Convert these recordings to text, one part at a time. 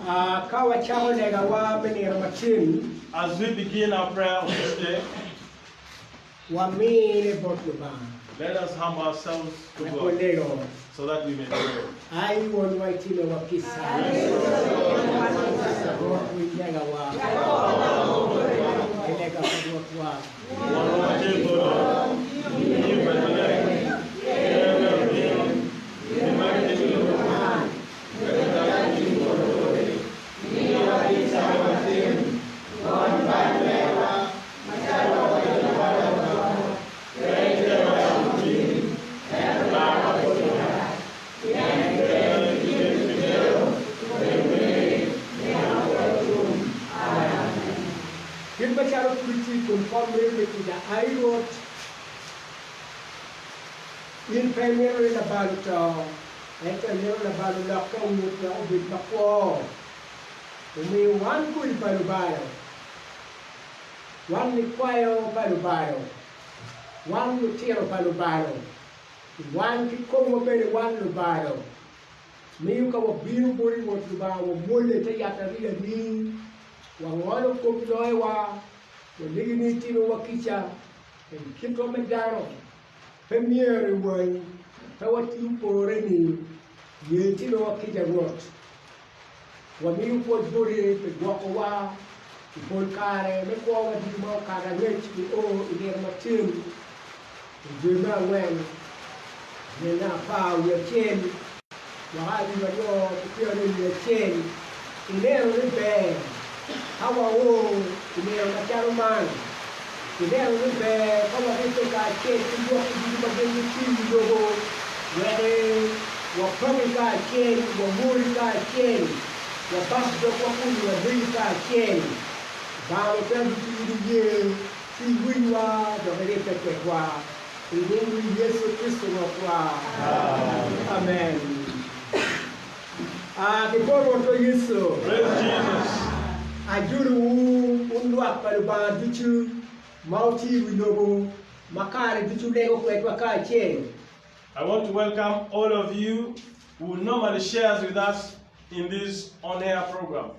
Ka wacako legawa me nino matin. As we begin our prayer of this day. Wamine bot Lubanga. Let us humble ourselves to Wek God walego. so that we may pray. Ai Wonwa itimowa kica. Rwot winy legawa. I lega pa Rwotwa. Wonwa ma tye i polo, nyingi obed maleng. Ker meri obin, Gin ma gitimo i lobo man wek dano gutim bot Rwot. Miwa kica matin, gony bal mewa macalo wagonyo bal agonya, pe iterwa i otim, ento larwa bot Larac. Pien ker ki dit ki deyo obedo meri nino ki tum. Amen. Kit macalo pud itye i kom kom meri me kica, ai Rwot, In pe imito ni labal oto, ento imito labal olokke ongut wek obed makwo. Omiyo wan kodi pa lubalo, wan likwayo pa lubalo, wan lutino pa lubalo, wan kikomwa bene wan lubalo. Miyo ka wabino boti Rwot Lubanga wamwolle i te yatariya-ni, wangolo kop loyowa, walegi ni itimowa kica. I kitwa me dano, pe myero i wangi pe watiyo pore-ni, ye itimowa kica Rwot. Wamiyo pwoc boti pi gwokowa i pol kare me kwowa ducu ma okato angec nio i nino matin i dwe me angwen, nino 11. Mwaka 2021, ineno ni ber ka wao i nino macalo man? Ineno ni ber ka waribbe kacel ki lwakki ducu ma gin gitye i wi lobo wek wapaki kacel, wawori kacel, wabak dogwa kun walegi kacel? Lubanga ma Twero Ducu in iye ci iwinywa dok iribbe kwedwa. I nying Yecu Kricito Rwotwa. Amen. A ki bot Rwotwa Yecu. Praise Jesus. Ajulowu wun lwak pa Lubanga ducu ma wutye i wi lobo ma kare ducu wulego kwedwa kacel. I want to welcome all of you who normally shares with us in this on-air program.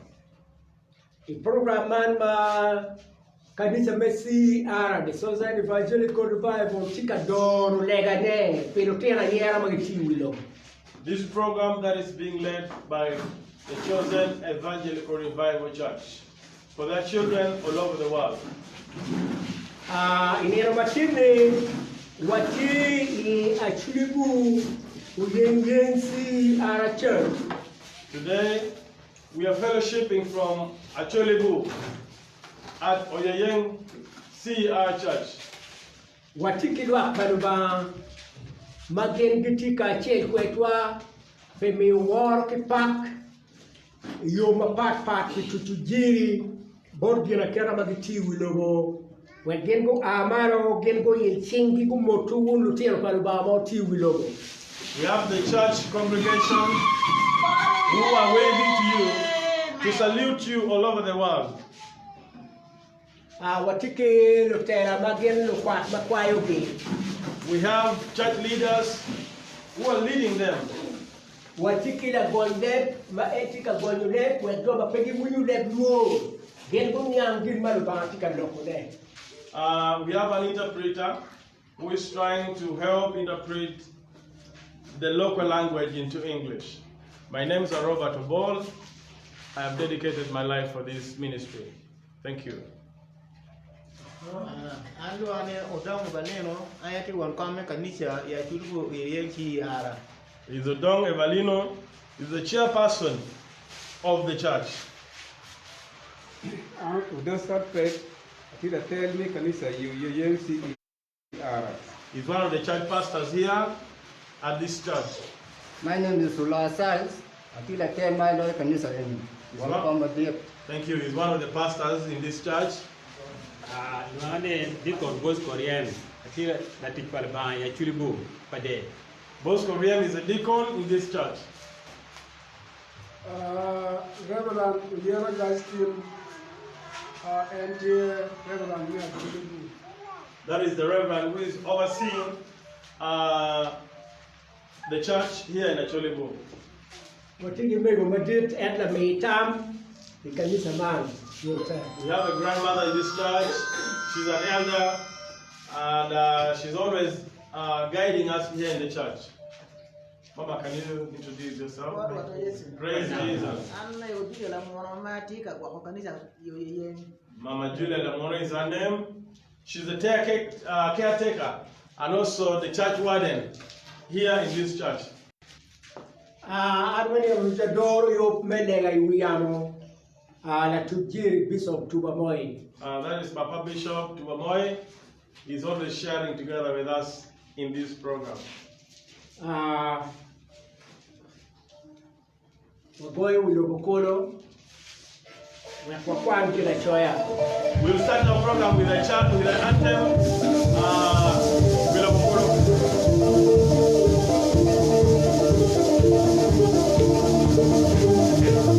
I program man ma Kanisa me CER, The Southern Evangelical Revival, tye ka doro legane pi lutino anyira ma gitye i wi lobo. This program that is being led by the Chosen Evangelical Revival Church for their children all over the world. I nino matin-ni, watye i Acholibu Oyengyeng CER Church. Today, We are fellowshipping from Acholibu at Oyeyeng CER Church. Watye ki lwak pa Lubanga ma gin gitye kacel kwedwa pi miyo woro ki pak i yo mapat pat pi tuco jiri bot ginaketa ma gitye i wi lobo wek gin gua malo gin guil cinggi gumotu wun lutino pa Lubanga ma wutye i wi lobo. We have the church congregation who are waving to you to salute you all over the world. Ah, watye ki lutela ma gin lukwat ma kwayogi. We have church leaders who are leading them. Watye ki lagony leb ma en tye ka gonyo leb wek jo ma pe giwinyo leb lwor gin guniang gin ma Lubanga tye ka lokone. We have an interpreter who is trying to help interpret the local language into English. My name is Robert Obol. I have dedicated my life for this ministry. Thank you. An lwonga ni Odongo Evalino, an aye atye won kom me kanica i Acholi i ALCR. Is Odong Evalino is the chairperson of the church. An Odosat Pet, atye latel me kanica i Oyeyen CER. He's one of the church pastors here at this church. My name is Ola Siles, atye latel ma iloyo kanisa eni, won kom madit. Thank you. He's one of the pastors in this church. Lwonga ni Deacon Bosco Ryem, atye latic pa Lubanga i Acholi-gu pa Der. Bosco Ryem is a deacon in this church. Reverend Oyero Augustine, en tye Reverend me Acholi-gu. That is the Reverend who is overseeing the church here in Acholi-gu. Watye ki mego madit en lami tam i kanisa man. We have a grandmother in this church. She's an elder and she's always guiding us here in the church. Mama, can you introduce yourself? Praise Jesus. Mama Julia Lamona is her name. She's the caretaker and also the church warden here in this church. An wene oruca doro yub me lega i wi yamo latuc jiri Bishop Tuba Moi. That is Papa Bishop Tuba Moi. He's always sharing together with us in this program. Wagoyo wi lobo kolo wek wakwan ginacoya. We'll start our program with a chant, with an anthem. Wi lobo kolo. Yeah.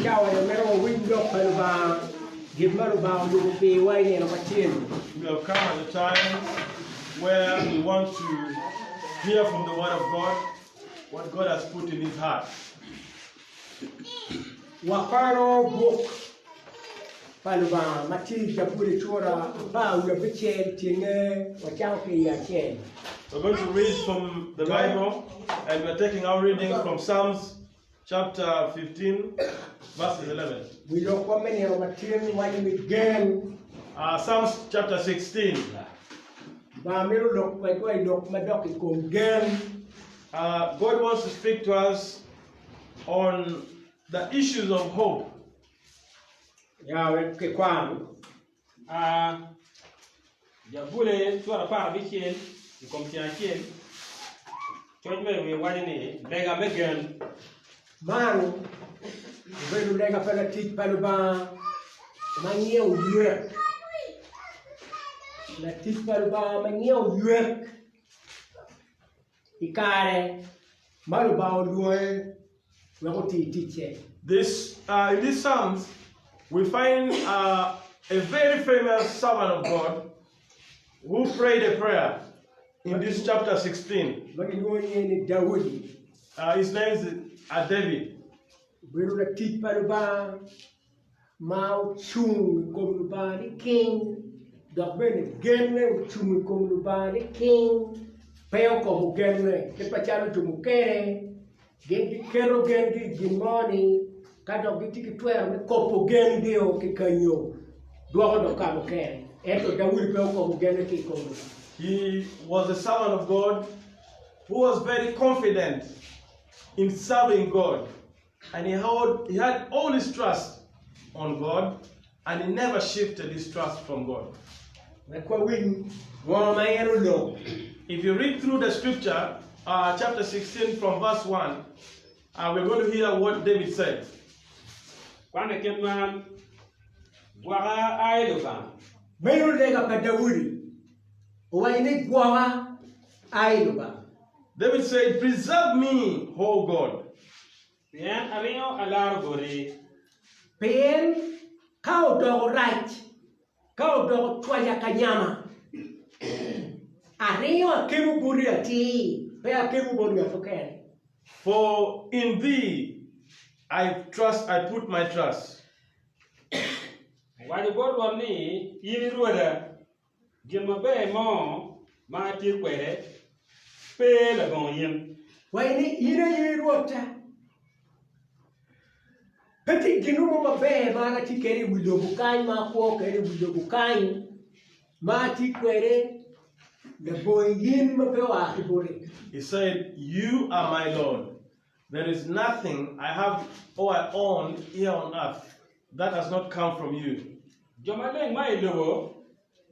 Cawa ni omito wawiny lok pa Lubanga, gin ma Lubanga oyubo piwa i nino macen. We have come at a time where we want to hear from the Word of God what God has put in His heart. Wakwano buk pa Lubanga ma tye i Jabuli cura 16 tyenge wacako ki i acel. We're going to read from the Bible, and we're taking our reading from Psalms chapter 15, verses 11. Wi lokwa me nino matin waco ni gen. Psalms chapter 16. Lubanga mito lok kwedwa i lok ma dok i kom gen. God wants to speak to us on the issues of hope. Ya wek kikwan. A Jabuli cura 16 i kom tyeng acel, coc ma i wiye waco ni, Lega me gen. Man obedo lega pa latic pa Lubanga ma nyinge oywek. Latic pa Lubanga ma nyinge oywek i kare ma Lubanga olwonge wek oti ticce. This, in these Psalms, we find a very famous servant of God who prayed a prayer in this chapter 16. Ma gilwongo nyinge ni Daudi. His name is David. Obedo latic pa Lubanga ma ocung i kom Lubanga niking, dok bene genne ocung i kom Lubanga niking, pe okobo genne kit macalo jo mukene gin giketo gengi i gin mo ni ka dok gitye ki twero me kobo gengio ki kanyo dwoko dok ka mukene. Ento Daudi pe okobo genne ki i kom Lubanga. He was a servant of God who was very confident in serving God and he had, he had all his trust on God and he never shifted his trust from God. Wek wawiny ngo ma en oloko. If you read through the scripture, chapter 16 from verse 1, we're going to hear what David said. Kwan i kit man, Gwoka, ai Lubanga. Meno lega pa Daudi. Owaco ni, Gwoka, ai Lubanga. David said, Preserve me, O God. Pien aringo alaro boti. Pien ka odoko rac, ka odoko cwaca ka nyama, aringo akemo boti atir, pe akemo bot ngat mukene. For in thee I trust, I put my trust. Owaco bot Rwot ni, In i Rwoda, gin maber mo ma atye kwede pe labongo in. Waco ni, In aye i Rwotta. Pe tye gin mo maber ma an atye kwede i wi lobo kany, ma akwo kwede i wi lobo kany, ma atye kwede labongo in ma pe oa ki boti. He said, You are my Lord. There is nothing I have or I own here on earth that has not come from you. Jo maleng ma i lobo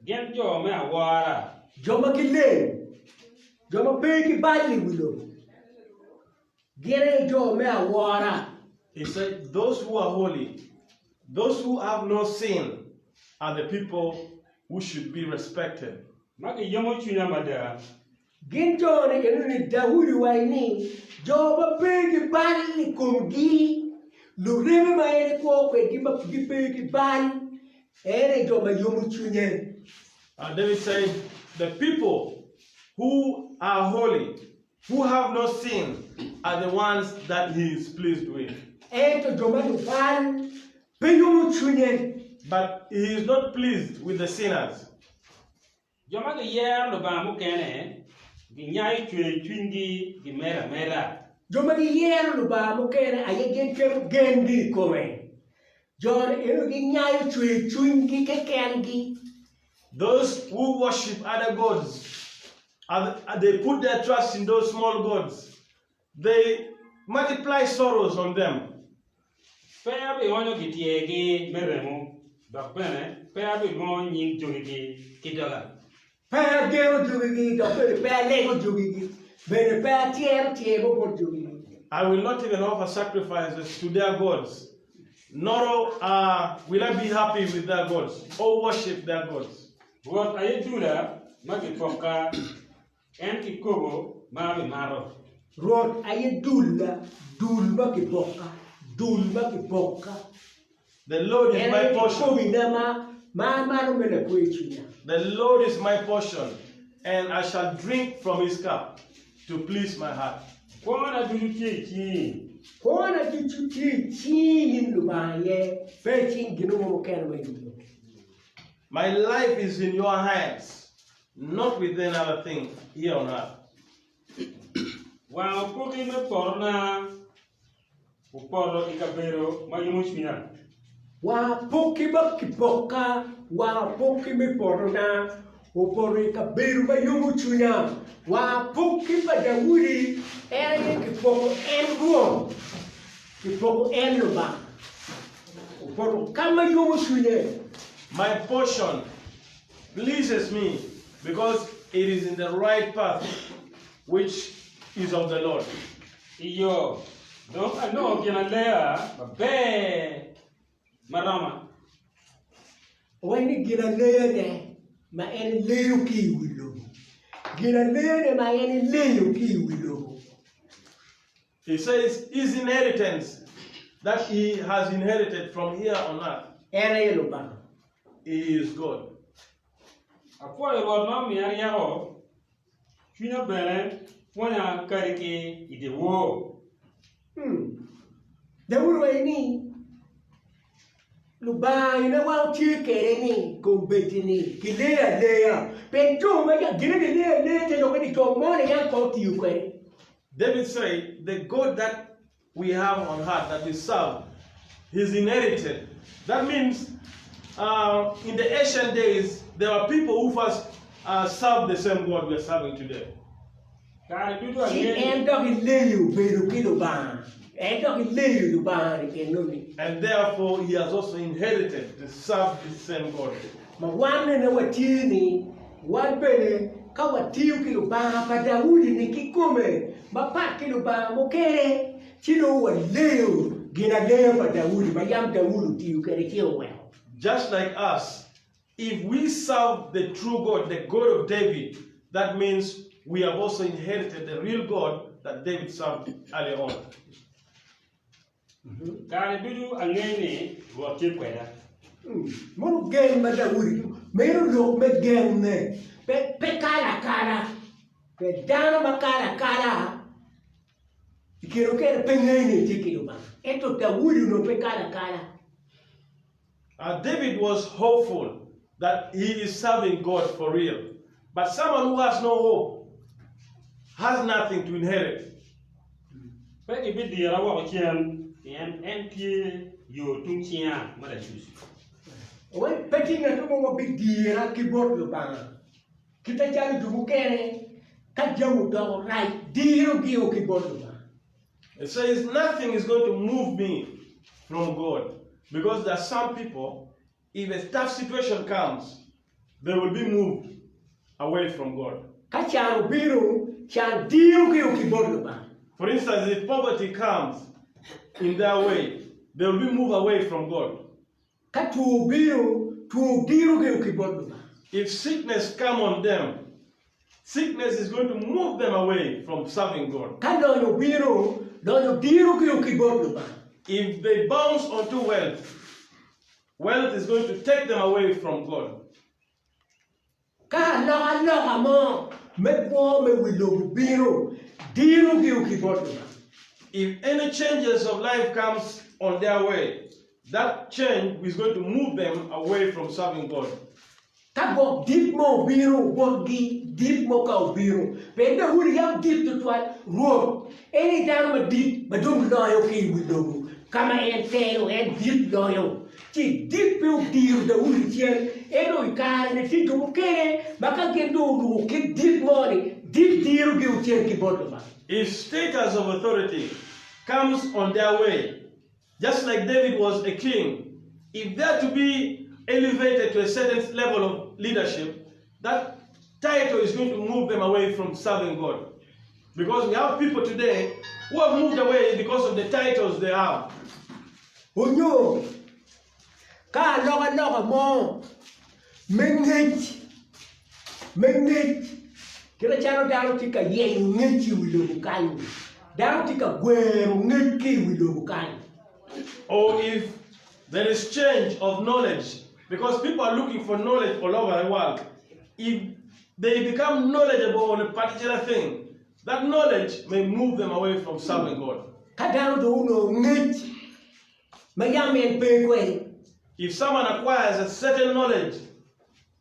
gin jo me awora. Jo ma gileng, jo ma pe ki bal i wi lobo, gin aye jo me awora. He said, Those who are holy, those who have no sin, are the people who should be respected. Ma giyomo cwinya mada. Gin jo-ni eno ni Daudi owaco ni, Jo ma pe ki bal i komgi, lureme ma en ekwo kwedgi ma gipe ki bal, en aye jo ma yomo cwinye. David said, The people who are holy, who have no sin, are the ones that he is pleased with. Ento jo ma lubal pe yomo cwinye. But he is not pleased with the sinners. Jo ma giyero lubanga mukene ginyayo cwercwinygi gimedo ameda. Jo ma giyero lubanga mukene aye gin keto gengi i kome. Jo-ni eno ginyayo cwercwinygi kekengi. Those who worship other gods, they put their trust in those small gods, they multiply sorrows on them. Pe abionyo gityergi me remo, dok bene pe abilwongo nying jogigi ki doga. Pe ageno jogigi, dok bene pe alego jogigi, bene pe atyero tyer mo bot jogigi. I will not even offer sacrifices to their gods, nor will I be happy with their gods, or worship their gods. Rwot aye dula ma gipokka. En kikopo ma abimato. Rwot aye dulla, dul ma kibokka, dul ma kipokka. The Lord is En my aye portion. kikobina ma ma amalo me lakwe cwinya. The Lord is my portion, and I shall drink from his cup to please my heart. Kwona ducu tye i cingi. Kwona ducu tye i cingi in Lubanga aye, pe i cing gin mo mukene ma i wi lobo. My life is in your hands, not with any other thing here on earth. Wang opoki me potona opoto i kabedo ma yomo cwinya. Wang apokki ma kipokka, wang apokki me potona opoto i kabedo ma yomo cwinya. Wang apokki pa Daudi en aye kipoko en Rwot, kipoko en Lubanga, opoto ka ma yomo cwinye. My portion pleases me because it is in the right path which is of the Lord. Iyo, dong anongo ginaleya maber ma roma. Owaco ni ginaleyane ma en leyo ki i wi lobo. Ginaleyane ma en leyo ki i wi lobo. He says his inheritance that he has inherited from here on earth. En aye Lubanga. He is God. Apwoyo Rwot ma omiya ryeko, cwinya bene pwonya kadi ki i dyewor. Daudi owaco ni, Lubanga ina wan watye kwede ni kombeddi-ni gileyo aleya, pien jo ma gine gileyo aleya te lok ni jo moni yam pe otiyo kwede. David said, The God that we have on earth that we serve, he's inherited. That means uh, in the ancient days, there were people who first uh, served the same God we are serving today. Kare ducu Ci angeyo en dok ileyo bedo ki Lubanga, en dok ileyo Lubanga-ni enoni. And therefore, he has also inherited to serve this same God. Ma wan nene watye ni, wan bene ka watiyo ki Lubanga pa Daudi-ni kikome, mapat ki lubanga mukene, ci nongo waleyo ginaleya pa Daudi ma yam Daudi otiyo kwede ci oweko. Just like us, if we serve the true God, the God of David, that means we have also inherited the real God that David served earlier on. Kare ducu angeyo ni Rwot tye kweda. Mono gen ma Daudi meno lok me genne pe pe kalo akala. Pe dano ma kalo akala i kine mukene pe ngeyo ni etye ki Lubanga. Ento Daudi onongo pe kalo akala. David was hopeful that he is serving God for real, but someone who has no hope has nothing to inherit. Pe gibidira woko cen, pien en tye yo tung cinga ma lacuc. Wek pe tye ngat mo ma bidira ki bot Lubanga. Kit macalo jo mukene ka jami odoko rac dirogi ki bot Lubanga. It says nothing is going to move me from God because there are some people if a tough situation comes they will be moved away from God. Ka can obino, can dirogi ki bot Lubanga. For instance, if poverty comes in their way, they will be moved away from God. Ka two obino, two dirogi ki bot Lubanga. If sickness come on them, sickness is going to move them away from serving God. Ka lonyo obino, lonyo dirogi ki bot Lubanga. If they bounce onto wealth, wealth is going to take them away from God. Ka alokaloka mo me kwo me wi lobo obino, dirogi ki bot Lubanga. If any changes of life comes on their way, that change is going to move them away from serving God. Ka gwok dit mo obino botgi, dit mo ka obino, pien Daudi yam dit twatwal, Rwot, en aye dano madit ma dong loyo ki i wi lobo, ka ma en telo, en dit loyo. Ci dit pe odiro Daudi cen, ento i kare-ni tye jo mukene ma ka gin dong oruko kit dit mo-ni, dit dirogi ocen ki bot Lubanga. If status of authority comes on their way, just like David was a king, if they are to be elevated to a certain level of leadership, that title is going to move them away from serving God. Because we have people today who have moved away because of the titles they have. Onyo ka alokaloka mo me ngec me ngec kit macalo dano tye ka yenyo ngec i wi lobo kany-ni, dano tye ka gwero ngec ki i wi lobo kany. Or if there is change of knowledge, because people are looking for knowledge all over the world, if they become knowledgeable on a particular thing, that knowledge may move them away from serving God. Ka dano dong onongo ngec ma yam en pe kwede. If someone acquires a certain knowledge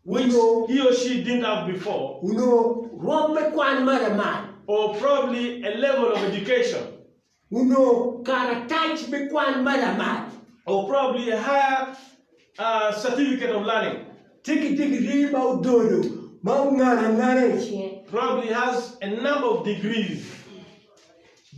which he or she didn't have before. Onongo rwom me kwan ma lamal. Or probably a level of education. Onongo karatac me kwan ma lamal. Or probably a higher certificate of learning. Tye ki digiri ma odolo ma ongano angana i cinge. Probably has a number of degrees.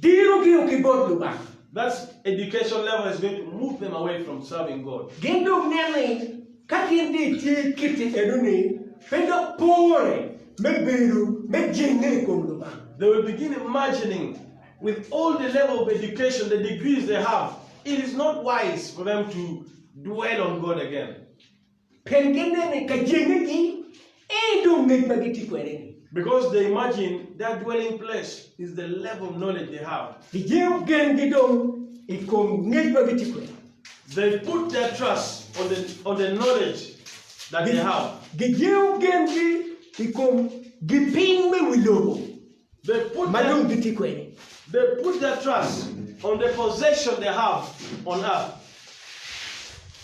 Dirogi ki bot Lubanga. That education level is going to move them away from serving God. Gin dong neno ni ka gin dong itye kiti enoni, pe dok pore me bedo me jenge i kom Lubanga. They will begin imagining with all the level of education, the degrees they have, it is not wise for them to dwell on God again. Pien gineno ni ka jengegi en dong ngec ma gitye kwede-ni. Because they imagine their dwelling place is the level of knowledge they have. Gijengo gengi dong i kom ngec ma gitye kwede. They put their trust on the, on the knowledge that they have. Gijengo gengi i kom gipiny me wi lobo They put ma their, dong gitye kwede. they put their trust on the possession they have on earth.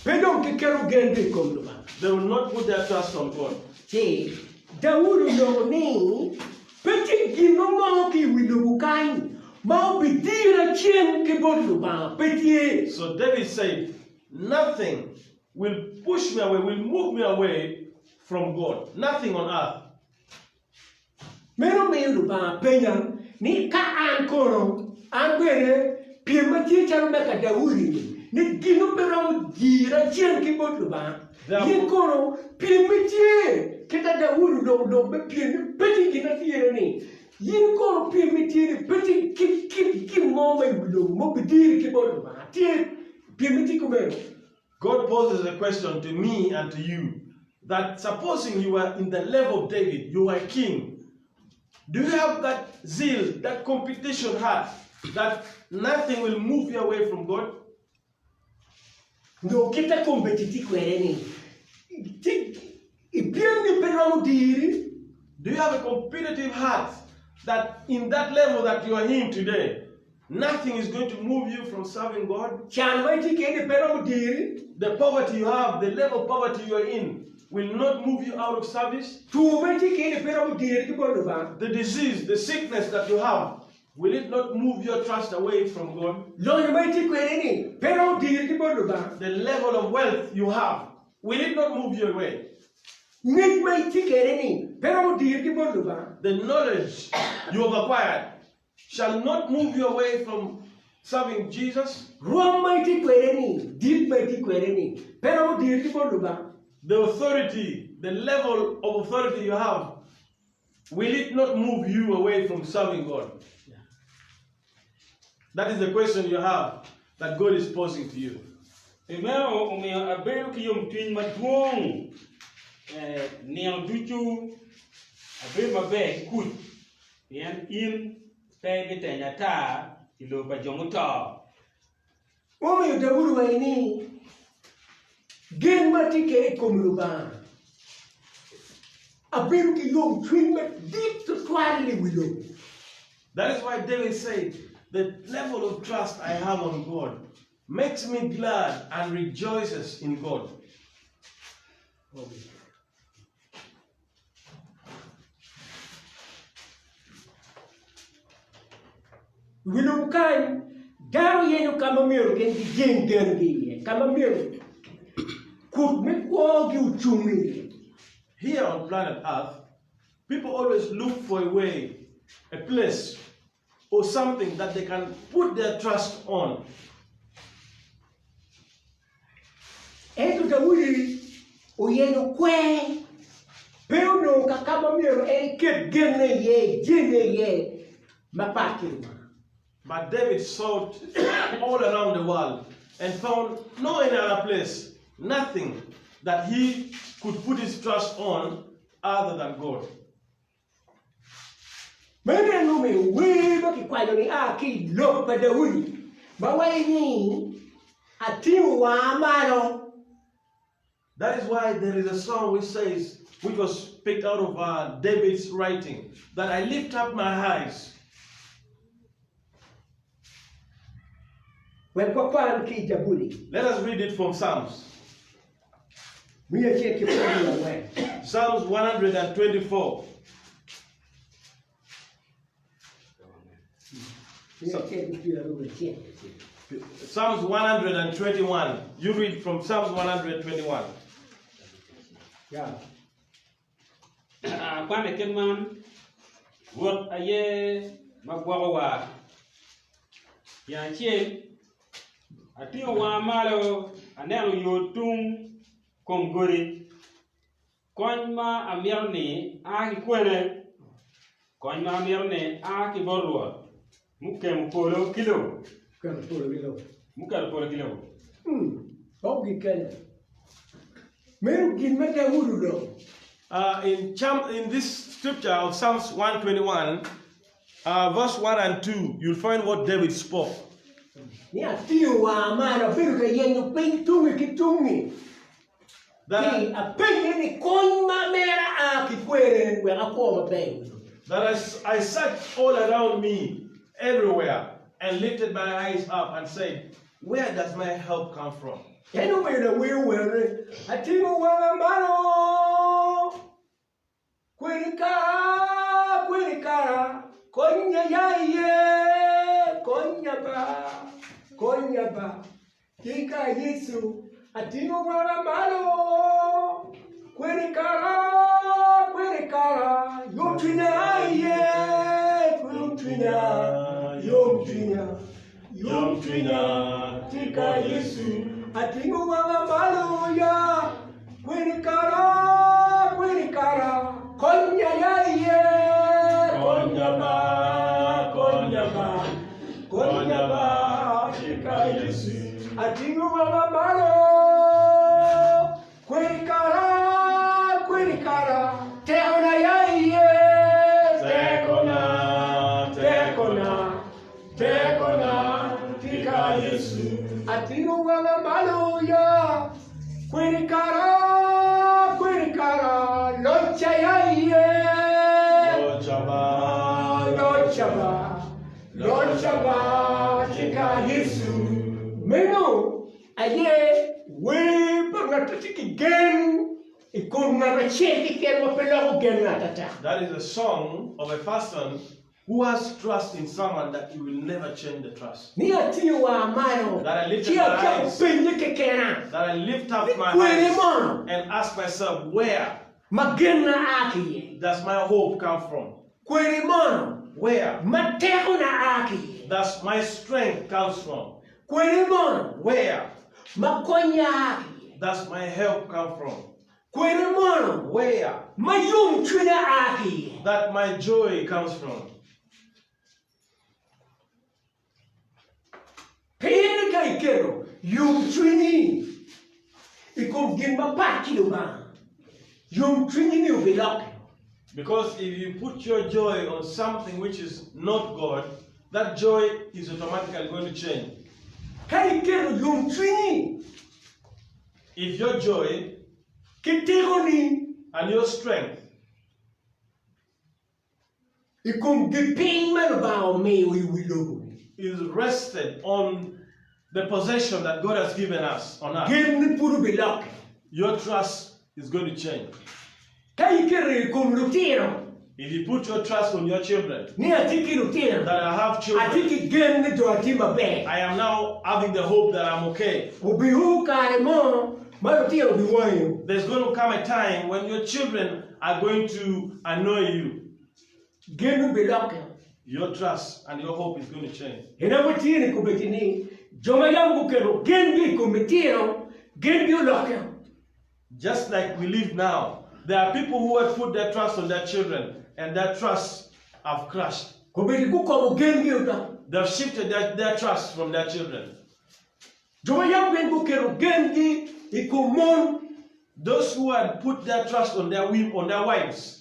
Pe dong giketo gengi i kom Lubanga. They will not put their trust on God. Ci Daudi oloko ni, Pe tye gin mo ki i wi lobo kany ma obidira cen ki bot Lubanga, pe tye. So David said, Nothing will push me away, will move me away from God, nothing on earth. Meno miyo Lubanga penya ni ka an kono, an bene pyem ma tye calo me ka Daudi-ni, ni gin pe romo jira cen ki bot Lubanga. In kono pyem ma tye kit ma Daudi oloko lok me pyem ni pe tye gin atyena ni, in kono pyem ma tye ni pe tye kit kit gin mo ma i wi lobo ma obidiri ki bot Lubanga. Tye pyem ma tye kumeno. God poses a question to me and to you that supposing you were in the level of David, you were a king, do you have that zeal, that competition heart that nothing will move you away from God? Nyo kit ma kombeddi tye kwede-ni, ci ipyem ni pe romo diri? Do you have a competitive heart that in that level that you are in today, Nothing is going to move you from serving God. Can ma itye kwede-ni pe romo diri. The poverty you have, the level of poverty you are in, will not move you out of service. Two ma itye kwede-ni pe romo diri ki bot Lubanga. The disease, the sickness that you have, will it not move your trust away from God? Lonyo ma itye kwede-ni pe romo diri ki bot Lubanga. The level of wealth you have, will it not move you away? Ngec ma itye kwede-ni pe romo diri ki bot Lubanga. The knowledge you have acquired Shall not move you away from serving Jesus. Rwom ma itye kwede-ni, dit ma itye kwede-ni, pe romo diri ki bot Lubanga. The authority, the level of authority you have, will it not move you away from serving God? That is the question you have that God is posing to you. Pi meno omiyo abedo ki yomcwiny madwong nino ducu, abedo maber ki kuc. Pien in pe ibitenyo ata i lobo pa jo muto. Mumiyo Daudi owaco ni, Gen ma atye kwede i kom Lubanga, abedo ki yomcwiny madit twatwal i wi lobo. That is why David said, The level of trust I have on God makes me glad and rejoices in God. I wi lobo kany, dano yenyo ka ma myero gin gijing gengi iye, ka ma myero kut me kwogi ocung iye. Here on planet Earth, people always look for a way, a place, or something that they can put their trust on. Ento Daudi oyenyo kwer, pe onongo ka ka ma myero en eket genne iye, ejenge iye, mapat ki Lubanga. But David sought all around the world and found no any other place, nothing that he could put his trust on other than God. Meno en omiyo wer ma kikwanyo nia ki i lok pa Daudi ma waco ni. Atingo wanga malo. That is why there is a song which says, which was picked out of uh, David's writing, that I lift up my eyes. Wek wakwan ki i Jabuli. Let us read it from Psalms. 124. Psalms 124. Psalms 121. You read from Psalms 121. Yeah. Akwane kit man, Rwot aye ma gwokowa. Tyen acel, atingo wanga malo aneno yo tung kom godi. Kony ma amito-ni a ki kwene? Kony ma amito-ni a ki bot Rwot, mukemo polo ki lobo. Muketo polo ki lobo. Muketo polo ki lobo. Dok gikele. Meno gin ma Daudi oloko. In, in this scripture of Psalms 121, verse 1 and 2, you'll find what David spoke. Ni atingo wanga malo, abedo ka yenyo piny tungi ki tungi. Ci apenye ni, Kony ma mera a ki kwene wek akwo maber i wi lobo? That I searched all around me everywhere and lifted my eyes up and said, Where does my help come from? En omiyo lawer owero ni, Atingo wanga malo kwedi kara, kwedi kara, konya ya iye, konya ba, konya ba. Tika Yecu, atingo wanga malo, kwedi kara, kwedi kara, yom cwinya iye, yom cwinya, yom cwinya, yom cwinya. Tika Yecu, atingo wanga malo ya, kwedi kara, kwedi kara, konya ya iye, konya ba, konya ba. Konya ba tika Yesu atingo wanga malo kweri kara kweri kara tekona ya iye tekona tekona tekona tika Yesu atingo wanga malo ya kweri kara kweri kara locha ya iye Locha ba locha ba Locha ba tika Yecu. Meno aye wer pa ngat ma tye ki gen i kom ngat acel keken ma pe loko gen ngat ata. That is a song of a person who has trust in someone that he will never change the trust. Ni atingo wanga malo That I lifted ci my acako eyes. penye kekena That I lift up ni my kwene eyes mono and ask myself, where ma genna a ki iye? does my hope come from? Kwene mono Where ma tekona a ki iye? does my strength comes from? Kwene mono Where ma konya a ki iye? does my help come from? Kwene mono Where ma yomcwinya a ki iye? that my joy comes from? Pien ka iketo yomcwinyi i kom gin mapat ki Lubanga, yomcwinyi-ni obilokke. Because if you put your joy on something which is not God, that joy is automatically going to change. Ka iketo yomcwinyi If your joy ki tekoni and your strength I kom gipiny ma Lubanga omiyo i wi lobo-ni. Is rested on the possession that God has given us on earth. Genni pud obilokke. Your trust is going to change. Ka iketo i kom lutino. If you put your trust on your children. Ni atye ki lutino. That I have children. Atye ki gen ni jo atye maber. I am now having the hope that I'm okay. Obiu kare mo ma lutino biwanyo. There's going to come a time when your children are going to annoy you. Genwu bilokke. Your trust and your hope is going to change. En aye tye ni kombeddi ni jo ma yam guketo gengi i kom litino, gengi olokke. Just like we live now, there are people who have put their trust on their children and their trust have crashed. Kombeddi gukobo gengi odok. They have shifted their, their trust from their children. Jo ma yam gin guketo gengi i kom mon. Those who had put their trust on their, on their wives.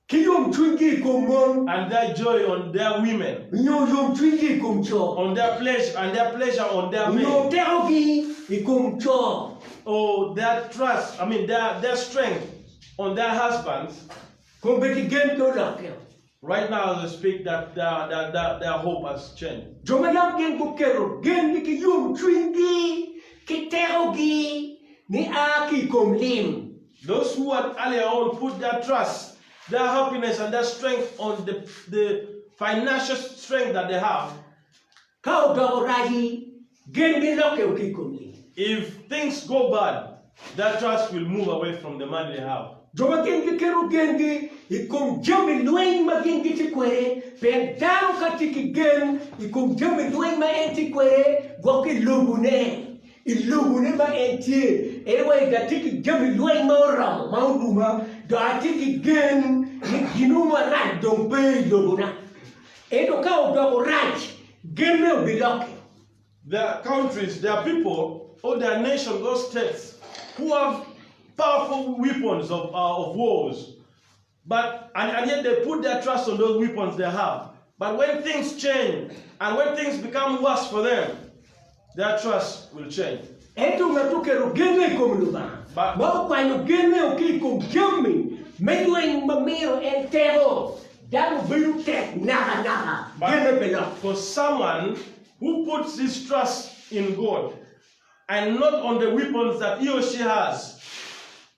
Ki yomcwinygi i kom mon. And their joy on their women. Nyo yomcwinygi i kom co. On their pleasure, and their pleasure on their men. Nyo tekogi i kom co. Or their trust, I mean their, their strength on their husbands. Kombeddi gen pe olokke. Right now as I speak, that their, their, their, their hope has changed. Jo ma yam gin guketo gengi ki yomcwinygi ki tekogi nia ki i kom lim. Those who had earlier on put their trust, their happiness and their strength on the, the financial strength that they have. Ka odoko raci, gengi lokke ki i kom lim. If things go bad, their trust will move away from the money they have. Jo ma gin giketo gengi i kom jami lweny ma gin gitye kwede, pien dano ka tye ki gen i kom jami lweny ma en tye kwede, gwok ki i lobone, I lobone ma en tye, en wa i atye ki jami lweny ma oromo ma oruma, dok atye ki gen ni gin mo marac dong pe i lobona. Ento ka odoko rac, genne obilokke. Their countries, their people, or their nations or states who have powerful weapons of, uh, of wars, but and, and yet they put their trust on those weapons they have. But when things change and when things become worse for them, their trust will change. Ento ngat oketo genne i kom Lubanga, ma okwanyo genne ki i kom jami me lweny ma mito en teko, dano bedo tek nakanaka, genne pe lokke. For someone who puts his trust in God and not on the weapons that he or she has,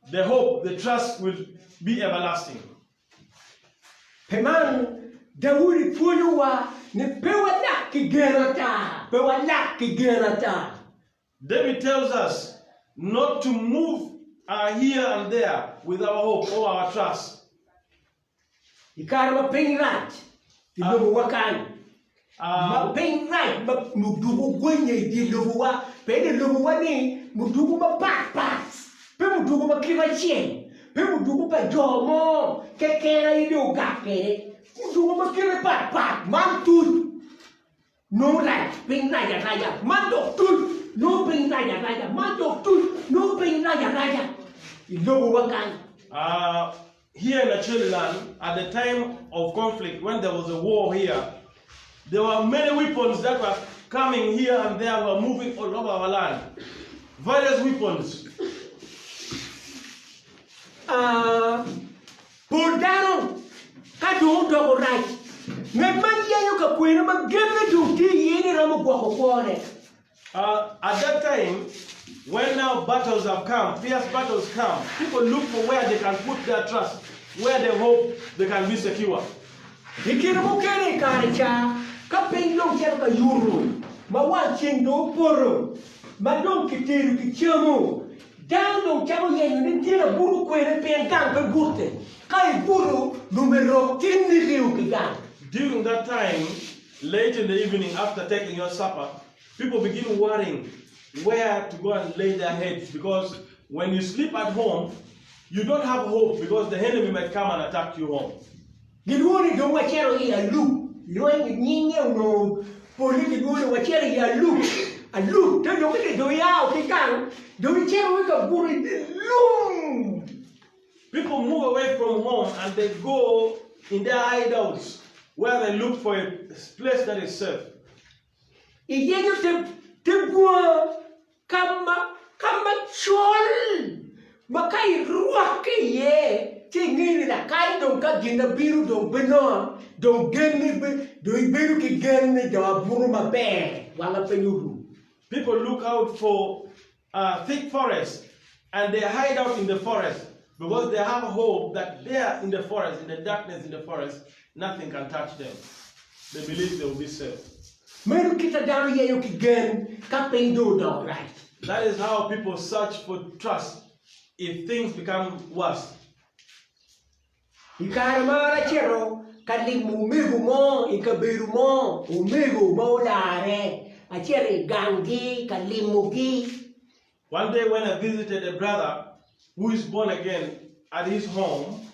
the hope, the trust will be everlasting. Pi man, Daudi pwonyowa ni pe walak ki gen ata, pe walak ki gen ata. David tells us not to move our here and there with our hope or our trust. I kare ma piny rac i lobowa kany, ma piny rac ma muduku gwenye i dye lobowa, pien i lobowa-ni muduku mapatpat, pe muduku ma kite acel, pe muduku pa jo mo keken aye dong ogak kwede, muduku ma kite patpat, man tuc nongo rac, piny rac araca, man dok tuc nongo piny rac araca, man dok tuc nongo piny rac araca i lobowa kany. Here in Acholi land, at the time of conflict, when there was a war here, there were many weapons that were coming here and there, were moving all over our land. Various weapons. Ah, pol dano ka dong odoko rac, ngat man yenyo ka kwene ma genne dong tye iye ni romo gwoko kwone. Uh, at that time, when now battles have come, fierce battles come, people look for where they can put their trust, where they hope they can be secure. I kine mukene i kare ca, ka piny dong cito ka yuto, ma wang ceng dong opoto, ma dong kitedo kicamo, dano dong cako yenyo ni tye labuto kwene pien gang pe bute. Ka ibuto, lumerok tye niki-u ki gang. During that time, late in the evening after taking your supper, people begin worrying where to go and lay their heads because when you sleep at home, you don't have hope because the enemy might come and attack you home. Gilwongo ni dong wacito i aluk, lweny nyinge onongo pole gilwongo ni wacito i aluk, aluk te dong ki dong ia ki gang dong icito ki ka buto i dye lum. People move away from home and they go in their hideouts where they look for a place that is safe. Iyenyo te bunga ka ma col ma ka irwakke iye ci ingeyo ni lakany dong ka gin na bino dong pe nonga dong genni dong ibedo ki gen ni dong abuto maber wanga pe orum. People look out for a thick forest and they hide out in the forest because they have hope that there in the forest, in the darkness in the forest, nothing can touch them. They believe they will be safe. Meno kit a dano yenyo ki gen ka piny dong odoko rac. That is how people search for trust if things become worse. I kare ma an acito ka limo omego mo i kabedo mo, omego ma olarre, acito i ganggi ka limogi. One day when I visited a brother who is born again at his home,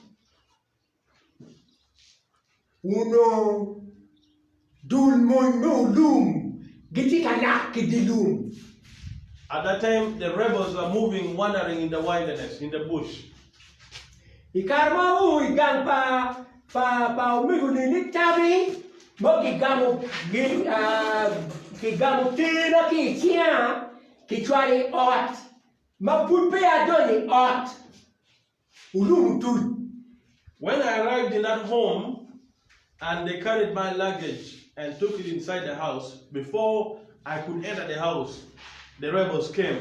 Onongo dul mony me olum gitye ka lak ki dye lum. At that time the rebels were moving, wandering in the wilderness, in the bush. I kare ma ao i gang pa pa pa omego-ni ni tabi ma kigamo kigamo terna ki i cinga kicwalo i ot ma pud peya adonyo i ot orumo tuc. When I arrived in that home and they carried my luggage and took it inside the house, before I could enter the house, the rebels came.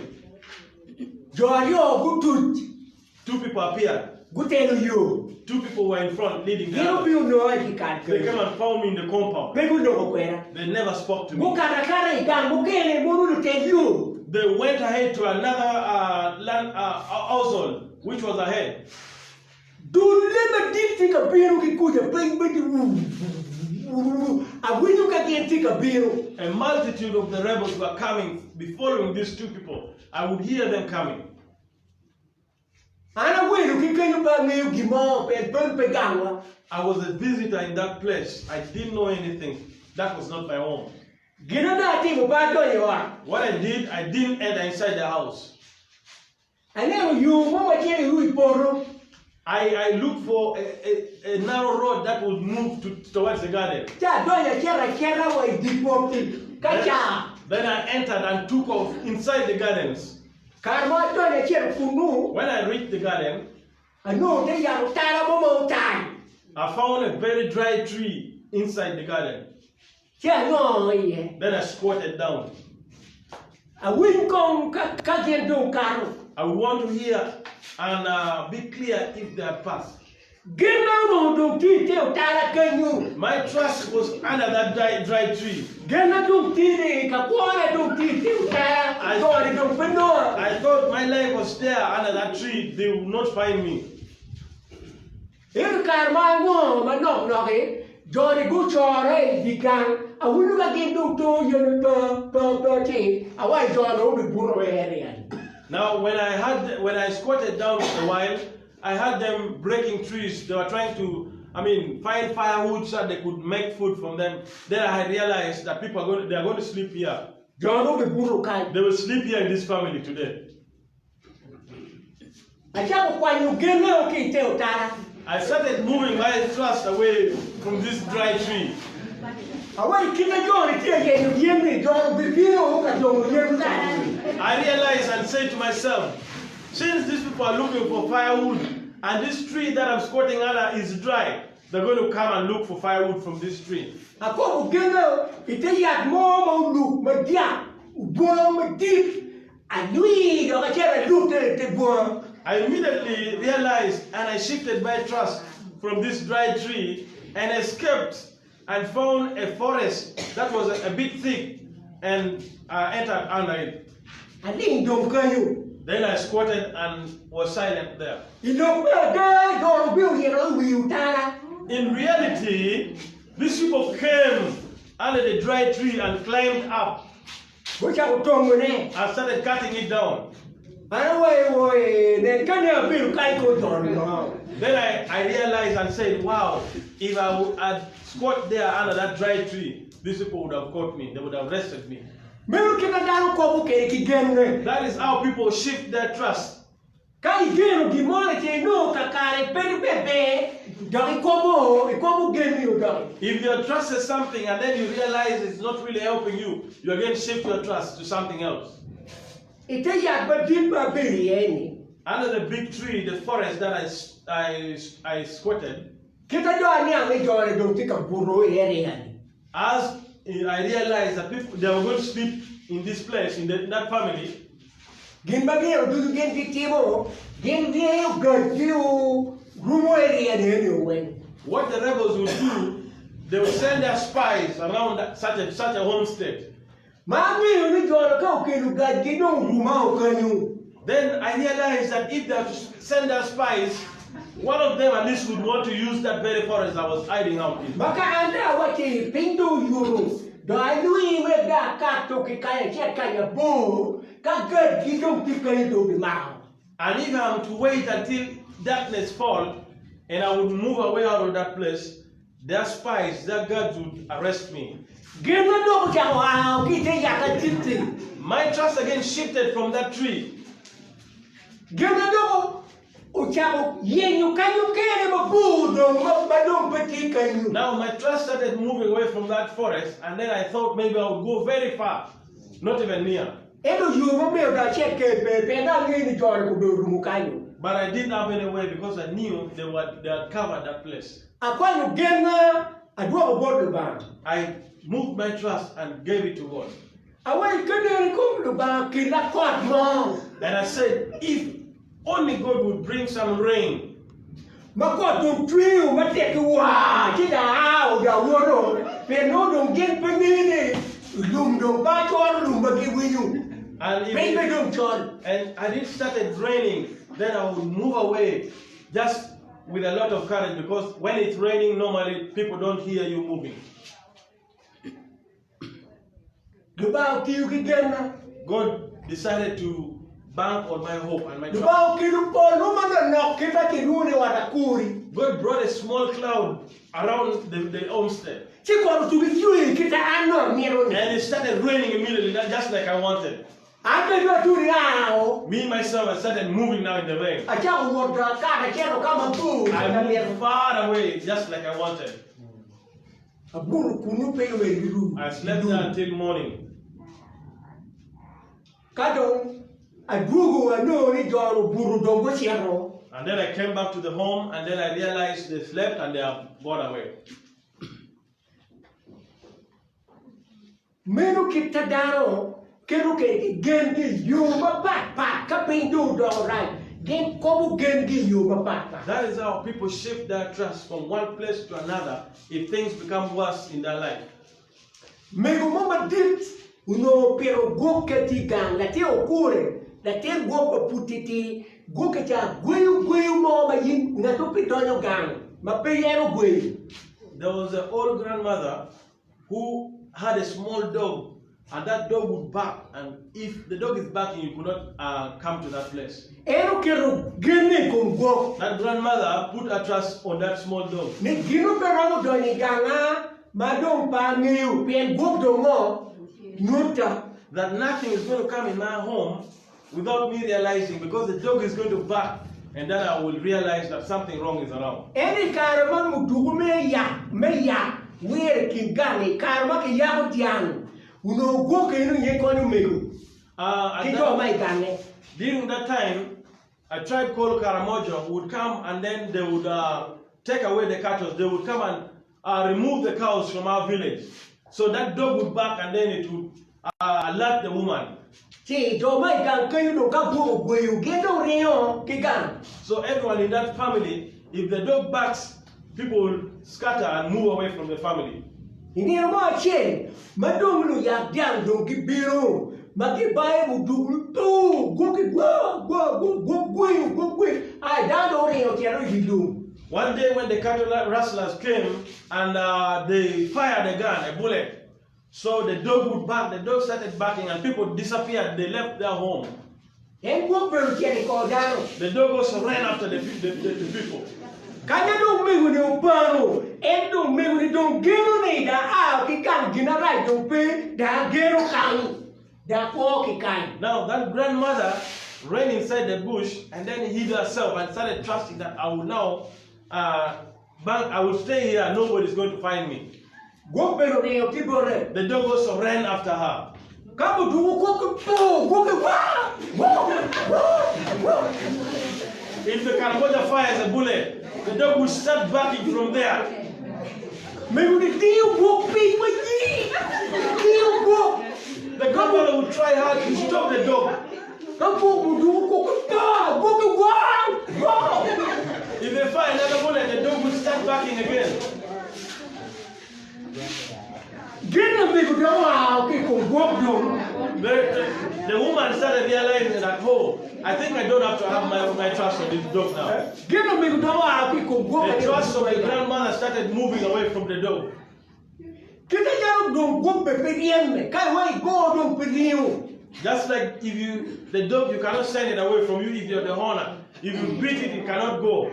Jo aryo gutuc. Two people appeared. Gutelo yo. Two people were in front leading the Gin others. obino nonga i dyekal They kenyo. came and found me in the compound. Pe guloko kweda. They never spoke to me. Gukato akata i gang mukene mono lutel yo. They went ahead to another uh, land, uh, household which was ahead. Dulle madit tye ka bino ki kuca piny ma tye wuuuu, awinyo ka gin tye ka bino. A multitude of the rebels were coming, be following these two people. I would hear them coming. An awelo ki kenyo pe angeyo gin mo pien meno pe gangwa. I was a visitor in that place. I didn't know anything. That was not my home. Gin ma dong atimo pe adonyo i ot. What I did, I didn't enter inside the house. Aneno yo mo ma cito i wi poto. I, I looked for a, a, a narrow road that would move to, towards the garden. Ci adonyo acito acita wa i dye poti ka ca. Then I entered and took off inside the gardens. Kare ma adonyo acito kunnu. When I reached the garden, Anongo te yat otala mo ma otal. I found a very dry tree inside the garden. Ci anongo iye. Then I squatted down. Awiny kong ka gin dong kato. I want to hear and uh, be clear if they have passed. Gin ma onongo dong tye i te otala kenyu. My trust was under that dry, dry tree. Gin ma dong tye ni ka kwona dong tye i te otala, to-ni dong pe nonga. I thought my life was there under that tree, they would not find me. Ento i kare ma anongo manok nok-ki, jo-ni gucorre i dye gang, awinyo ka gin dong to yen pe, pe, pe, ci awaco jo-ni obibuto wek. Now when I had when I squatted down a while, I heard them breaking trees. They were trying to, I mean, find firewood so that they could make food from them. Then I realized that people are going, they are going to sleep here. Jo obibuto kany. They will sleep here in this family today. Acako kwanyo genneo ki i te otara. I started moving my trust away from this dry tree. Awaco kit ma jo-ni tye ka yenyo yen-ni, jo obibino ka dongo yen kany. I realized and said to myself, since these people are looking for firewood and this tree that I'm squatting under is dry, they're going to come and look for firewood from this tree. Akobo genneo i te yat mo ma oluk madyak, obwongo madit, alwi dok acito alutte i te bunga. I immediately realized and I shifted my trust from this dry tree and escaped and found a forest that was a, a bit thick and uh, entered under it. Aling dong kenyo. Then I squatted and was silent there. I lok me ada, jo obino yito i wi otara. In reality, these people came under the dry tree and climbed up Gucako tongone. and started cutting it down. An awaco woi, nen kany abedo kany ki odon no. Then I, I realized and said, wow, if I would had squat there under that dry tree, these people would have caught me. They would have arrested me. Meno kit ma dano kobo kwede ki genne. That is how people shift their trust. Ka igeno gin mo ni ce inongo kakare pe be ber, dok ikobo, ikobo genni odoki. If you trusted something and then you realize it's not really helping you, you again shift your trust to something else. I te yat madit ma abedo iye-ni. Under the big tree, the forest that I, I, I squatted, Kit ma dong aniang ni jo-ni dong tye ka buto i area-ni. as I realized that people they were going to sleep in this place, in, the, in that family, Gin ma gin ducu gin gitimo, gin ryeyo gacgi rumo area ni eni weng. what the rebels would do, they would send their spies around that, such, a, such a homestead. Ma angeyo ni jo-ni ka okelo gacgi dong ruma okenyo. Then I realized that if they have to send their spies, one of them at least would want to use that very forest I was hiding out in. Ma ka an dong awacci piny dong oyuto, dong alwi wek dong akato ki kany acit kany abor, ka gacgi dong tye kenyo dong gimako. And if I'm to wait until darkness fall and I would move away out of that place, their spies, their guards would arrest me. Gin ma dok ocako ao ki i te yat adit-ti. My trust again shifted from that tree. Gin ma dok Ocako yenyo kany okene mabor dong ma dong pe tye kanyu. Now my trust started moving away from that forest and then I thought maybe I would go very far, not even near. Ento yo ma omiyo dong acit kede pe, pien dong angeyo ni jo-ni gubedo rumo kanyu. But I didn't have any way because I knew they were they had covered that place. Akwanyo genna adwoko bot Lubanga. I moved my trust and gave it to God. Awaco ka nen i kom Lubanga kella kot mo. And I said, If only God would bring some rain. Ma kot dong cweyo matek ki waa, ci dong aa dong awoto, pien nongo dong gin pe ngeyo ni lum dong pe acoro lum ma giwinyo, And if piny pe it, dong col. and and it started raining, then I would move away just with a lot of courage because when it's raining, normally people don't hear you moving. Lubanga otiyo ki genna. God decided to bank on my hope and my trust. Lubanga okelo pol mo manonok kit ma kilwongo ni ot akuri. God brought a small cloud around the, the homestead. Ci kot otugi cwer kit ma an nongo amito-ni. And it started raining immediately, just like I wanted. An bene dong atudi ao. Me myself, I started moving now in the rain. Acako wot dong akato acito ka mabor kit ma I moved amito. far away, just like I wanted. Abuto kunnu piny omedo ki rum. I slept there until morning. Ka dong adwogo anongo ni jo-nu obuto dong gucito. And then I came back to the home and then I realized they slept and they have gone away. Meno kit ta dano keto kwede ki gengi i yo mapatpat ka piny dong odoko rac, gin kobo gengi i yo mapatpat. That is how people shift their trust from one place to another if things become worse in their life. Mego mo madit onongo opito gwokke tye i gang, latin okure, latin gwok ma pud titidi, gwokke ca gweyo gweyo mo ma in ngat mo pe donyo gang ma pe en ogweyo. There was an old grandmother who had a small dog and that dog would bark and if the dog is barking you could not uh, come to that place. En oketo genne i kom gwok. That grandmother put her trust on that small dog. Ni gino pe romo donyo i ganga ma dong pe angeyo pien gwok dong ngo nyutta. That nothing is going to come in my home without me realizing because the dog is going to bark and then I will realize that something wrong is around. Ento i kare ma muduku me yak me yak wir i kin gang-ngi, i kare ma kiyako dyang, onongo gwok eno aye konyo omego Uh, ki at jo that, ma i gange. during that time, a tribe called Karamojo would come and then they would uh, take away the cattle. They would come and uh, remove the cows from our village. So that dog would bark and then it would uh, alert the woman. Ci jo ma i gang kenyo dong ka gwok ogweyo, gin dong ringo ki gang. So everyone in that family, if the dog barks, people will scatter and move away from the family. I nino mo acel ma dong luyak dyang dong gibino ma gibayo muduk lutur, gwok gwa gwa gwa gwok gweyo gwok gweyo, ai dano dong oringo ocito i dye lum. One day when the cattle rustlers came and uh, they fired a gun, a bullet, so the dog would bark, the dog started barking and people disappeared, they left their home. En gwok bene ocito i kor dano. The dog also ran after the, the, the, the people. Kanya dong omego-ni obano, en dong omego-ni dong geno ni dong aa ki gang gin arac dong pe, dong ageno kany, dong akwo ki kany. Now that grandmother ran inside the bush and then hid herself and started trusting that I will now uh, bank, I will stay here, nobody's going to find me. Gwok bene oringo ki bote. The dog also ran after her. Ka gudugo gwok ki poo, gwok ki waa, woo, woo, woo. If the Karamoja fires a bullet, the dog will start barking from there. Mego ni diyo gwok piny ma yii, diyo gwok. The grandmother would try hard to stop the dog. Ka gwok odugo gwok ki poo, gwok ki waa, woo. If they fire another bullet, the dog would start barking again. Gin omego dong oa ki i kom gwok dong. The, the, the woman started realizing that, oh, I think I don't have to have my, my trust on this dog now. Gin omego dong oa ki i kom gwok. The trust of the grandmother started moving away from the dog. Kite calo dong gwok bene pe ryemme, ka iweko igo dong pe ringo. Just like if you, the dog, you cannot send it away from you if you're the owner. If you beat it, it cannot go.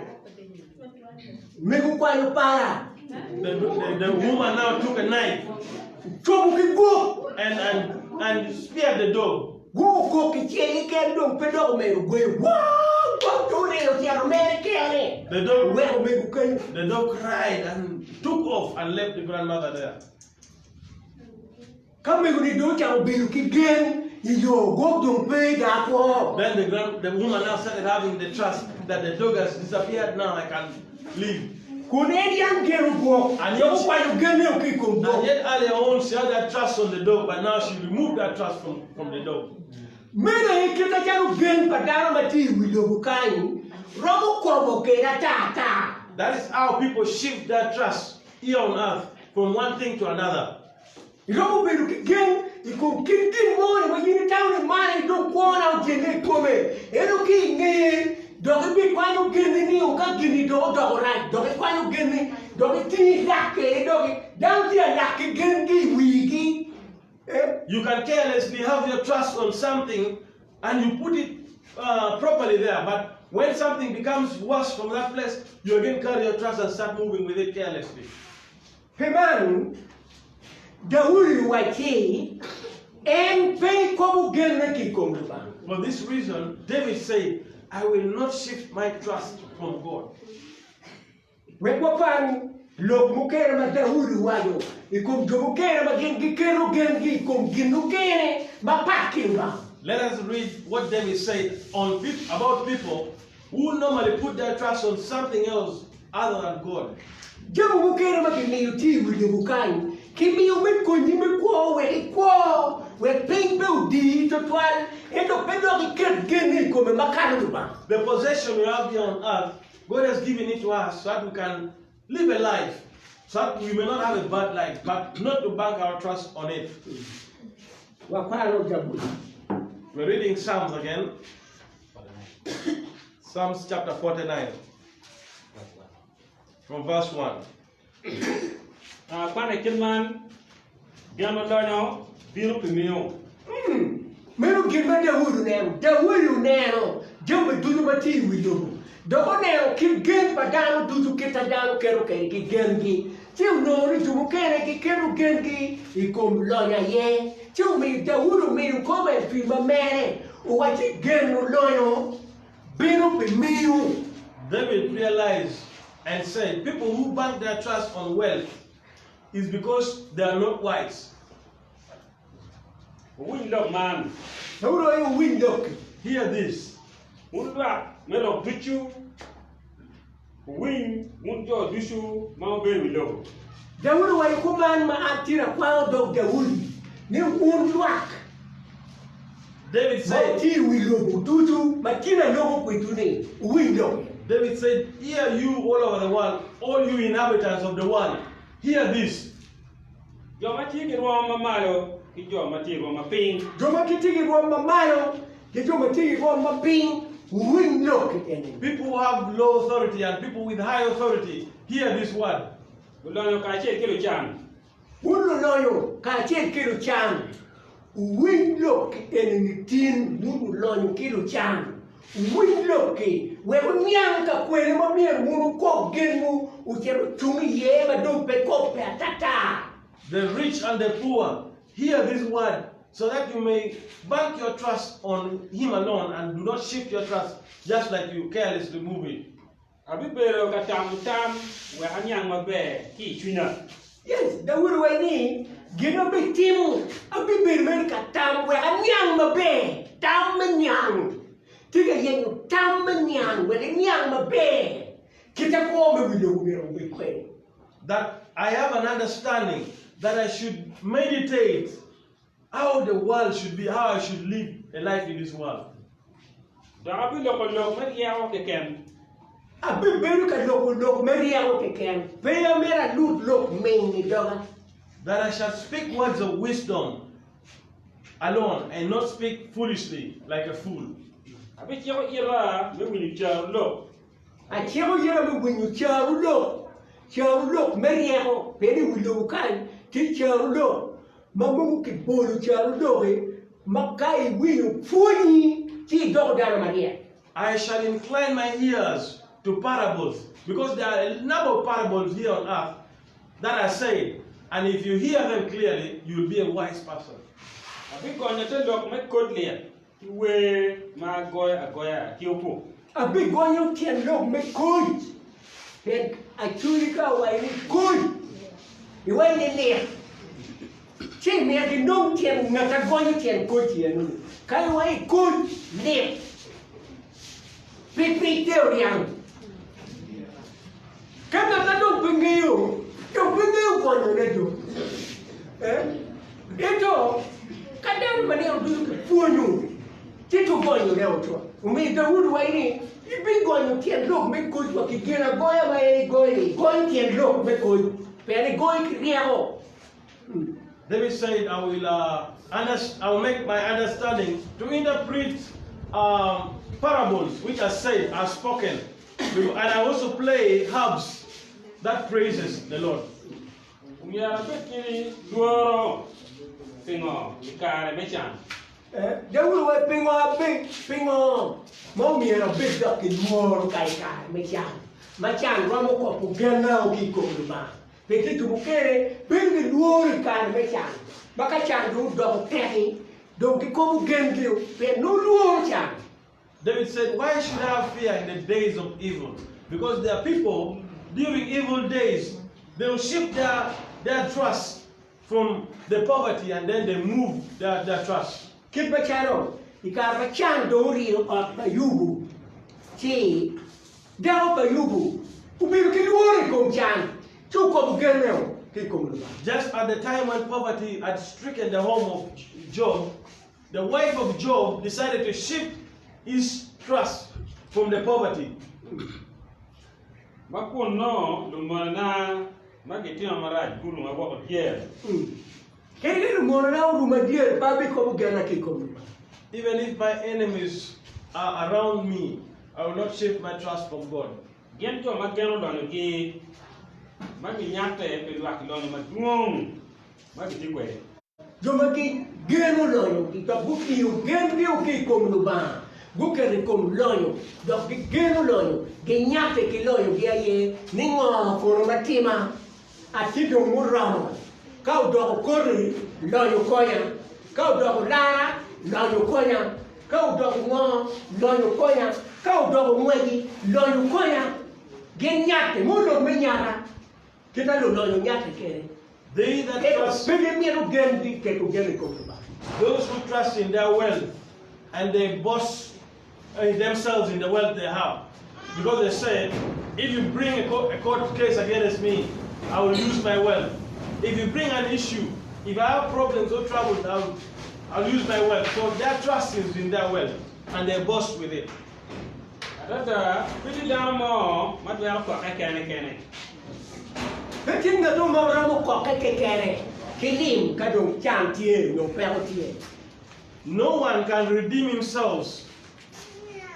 Mego okwanyo pala. The, the, the woman now took a knife Cobo ki gwok. and, and, and speared the dog. Gwok okok kicel keken dong pe dok omedo gweyo. Waa! Gwok dong oneno ocito mere kene. The dog, Oweko mego kenyo. the dog cried and took off and left the grandmother there. Ka mego-ni dong ocako bedo ki gen i yo, gwok dong pe da kwo. Then the grand, the woman now started having the trust that the dog has disappeared now I can live. Kun en yam geno gwok, And dok yet, okwanyo genne ki i kom and gwok. yet earlier on she had that trust on the dog, but now she removed that trust from the dog. Meno aye kit macalo gen pa dano ma tye i wi lobo kany romo kobo kwede ata ata. That is how people shift their trust here on earth from one thing to another. Iromo bedo ki gen i kom kit gin mo-ni ma in itamo ni man aye dong kwona ojenge i kome, ento ki i ngeye dok ibikwanyo genni nio ka gin-ni dong odoko rac, dok ikwanyo genni dok itingo ilak kwede doki. Dano tye ka lak ki gengi i wigi. You can carelessly have your trust on something and you put it properly there, but when something becomes worse from that place, you again carry your trust and start moving with it carelessly. Pi man, Daudi owacci en pe ekobo genne ki i kom Lubanga. For this reason, David said, I will not shift my trust from God. Wek wakwan lok mukene ma Daudi owaco i kom jo mukene ma gin giketo gengi i kom gin mukene mapat ki Lubanga. Let us read what David said on about people who normally put their trust on something else other than God. Jami mukene ma kimiyo tye i wi lobo kany kimiyo me konyi me kwo wek ikwo, wek piny pe odiyi twatwal, ento pe dok iket genni i kome makato Lubanga. The possession we have here on earth God has given it to us so that we can live a life, so that we may not have a bad life, but not to bank our trust on it. Wakwano Jabuli. We're reading Psalms again. Psalms chapter 49, from verse 1. Kwan i kit man, Geno lonyo bino pi miyo. Meno gin ma Daudi oneno. Daudi oneno jami ducu ma tye i wi lobo, dok oneno kit gen pa dano ducu, kit ma dano keto kwede ki gengi. Ci onongo ni jo mukene giketo gengi i kom lonyo aye. Ci omiyo Daudi omiyo kome pi ma mere, owacci, Geno lonyo bino pi miyo. David realized and said, People who bank their trust on wealth is because they are not wise. Wuwiny lok man. Daudi aye owiny lokki. Hear this. Wun lwak me rok ducu, wuwiny, wun jo ducu ma wubedo i wi lobo. Daudi owaco kuman ma an tye akwango dog Daudi ni, Wun lwak David ma said, wutye i wi lobo ducu ma tye aloko kwedwu-ni, wuwiny lokki. David said, Hear you all over the world, all you inhabitants of the world, hear this. Jo ma tye ki rwom ma malo ki jo ma tye i rwom ma piny. Jo ma gitye ki rwom ma malo ki jo ma tye ki rwom ma piny, wuwiny lok eni. People who have low authority and people with high authority, hear this word. Lulonyo kacel ki lucan. Wun lulonyo kacel ki lucan, wuwiny lok eni tin, wun lulonyo ki lucan, wuwiny lok-ki, wek wuniang ka kwene ma myero wun wukob genwu ocit ocung iye ma dong pe kobbe atata. The rich and the poor, hear this word, so that you may bank your trust on him alone and do not shift your trust just like you carelessly move it. Abibedo ka tamo tam wek aniang maber ki i cwinya. Yes, Daudi owaco ni, Gin ma abitimo, abibedo mere ka tam wek aniang maber. Tam me niang. Tye ka yenyo tam me niang wek iniang maber kit ma kwo me wi lobo myero obed kwede. That I have an understanding that I should meditate how the world should be, how I should live a life in this world. Dok abiloko lok me ryeko keken. Abibedo ka loko lok me ryeko keken, pe amito alut lok ming i doga. That I shall speak words of wisdom alone and not speak foolishly like a fool. Abiciko ita me winyo carolok. Aciko ita me winyo carolok, carolok me ryeko, pien i wi lobo kany tye carolok ma mogo kibolo carolok-ki ma ka iwinyo pwonyi ci idoko dano maryek. I shall incline my ears to parables, because there are a number of parables here on earth that are said, and if you hear them clearly, you will be a wise person. Abigonyo te lok me kod lyet ki wer ma agoyo agoya ki opuk. Abigonyo tyen lok me koc, pien Acholi ka owaco ni koc, iwaco ni lik, ci myero inong tyen ngat a gonyo tyen koc-ci enoni. Ka iwaco ni koc, lik, pikpik te oryang. Ka ngat a dong pe ngeyo, dong pe ngeyo gonyone do. Ento ka dano ma nino ducu kipwonyo, ci to gonyone oco. Omiyo Daudi waco ni, Ibigonyo tyen lok me koc wa ki gin agoya ma en igoyo-ni, gony tyen lok me koc, pien igoyo ki ryeko. David said, I will, uh, I will make my understanding to interpret um, parables which are said, are spoken. And I also play harps that praises the Lord. Omyero abed ki lworo pingo i kare me can? Daudi owaco pingo abed pingo ma omyero abed dok ki lworo ka i kare me can, ma can romo kopo genna ki i kom Lubanga? Pi tic mukene, bedo ki lworo i kare me can, ma ka can dong odoko tekki, dong gikobo gengi pien nongo lworo can. David said, Why should I have fear in the days of evil? Because there are people during evil days, they will shift their, their trust from the poverty and then they move their, their trust. Kit macalo i kare ma can dong oriyo ot pa Yubu, ci dako pa Yubu obedo ki lworo i kom can, ci okobo genneo ki i kom Lubanga. Just at the time when poverty had stricken the home of Job, the wife of Job decided to shift his trust from the poverty. Ma kun nongo lumonena ma gitimo marac guruma woko dyere. Kadi ka lumonena oruma dyere, pe abikobo genna ki i kom Lubanga. Even if my enemies are around me, I will not shift my trust from God. Gin jo ma geno lonyogi, ma ginyatte pi lwak lonyo madwong ma gitye kwede. Jo ma gigeno lonyogi dok gutiyo gengi ki i kom Lubanga, guketo i kom lonyo dok gigeno lonyo, ginyatte ki lonyogi aye ni ngo kono ma tima? Atye dong muromo. Ka odoko koti, lonyo konya. Ka odoko lara, lonyo konya. Ka odoko ngo, lonyo konya. Ka odoko ngweci, lonyo konya. Ginyatte, mo lok me nyata. Kit ma lulonyo nyatte kwede, They that ento trust, pe gimito gengi keto gen i kom Lubanga. those who trust in their wealth and they boast eh, themselves in the wealth they have, because they say, if you bring a court, a court case against me, I will use my wealth. If you bring an issue, if I have problems or troubles, I'll, I'll use my wealth. So their trust is in their wealth and they boast with it. Adada, pe tye dano mo ma twero kokke kene kene. Pe tye ngat mo ma romo kokke kekene ki lim ka dong can tye nyo peko tye. No one can redeem himself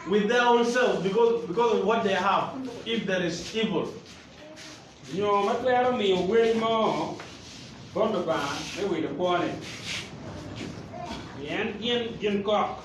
with their own self because, because of what they have if there is evil. Nyo ma twero miyo wel mo bot Lubanga me wilo kwone. Pien gin ginkok